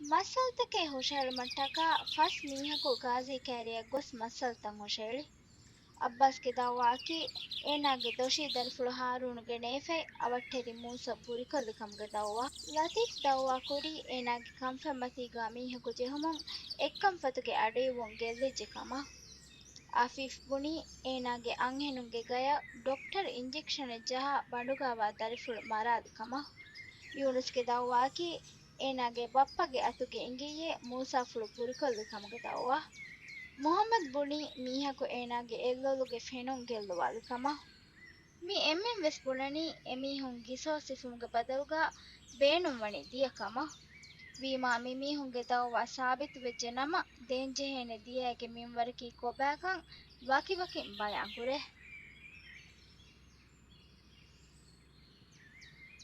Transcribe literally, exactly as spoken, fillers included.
މައްސަލަތަކެއް ހުށަހެޅުމަށްޓަކާ ފަސް މީހަކު ގާޒީ ކައިރިއަށް ގޮސް މައްސަލަތައް ހުށަހެޅި. އައްބާސްގެ ދައުވާއަކީ، އޭނާގެ ދޮށީ ދަރިފުޅު ހާރޫނުގެ ނޭފަތް އަވަށްޓެރި މޫސަ ބުރިކޮށްލި ކަމުގެ ދައުވާ. ލަތީފް ދައުވާ ކުރީ، އޭނާގެ ކަންފަތްމަތީގާ މީހަކު ޖެހުމުން އެއްކަންފަތުގެ އަޑުއިވުން ގެއްލިއްޖެ ކަމަށް. އަފީފް ބުނީ، އޭނާގެ އަންހެނުންގެ ގަޔަށް ޑޮކްޓަރު އިންޖެކްޝަނެއް ޖަހާ ބަނޑުގާވާ ދަރިފުޅު މަރާލި ކަމަށް. ޔޫނުސްގެ ދައުވާއަކީ، އޭނާގެ ބައްޕަގެ އަތުގެ އިނގިއްޔެ މޫސާފުޅު ބުރިކޮށްލި ކަމުގެ ދައުވާ. މުހައްމަދު ބުނީ، މީހަކު އޭނާގެ އެއްލޮލުގެ ފެނުން ގެއްލުވާލި ކަމަށް. މި އެންމެން ވެސް ބުނަނީ، އެމީހުން ގިސޯސް ހިފުމުގެ ބަދަލުގަ ބޭނުންވަނީ ދިޔަ ކަމަށް. ވީމާ، މި މީހުންގެ ދައުވާ ސާބިތުވެއްޖެ ނަމަ، ދޭންޖެހޭނެ ދިޔައިގެ މިންވަރަކީ ކޮބާކަން ވަކިވަކިން ބަލާން ހުރޭ.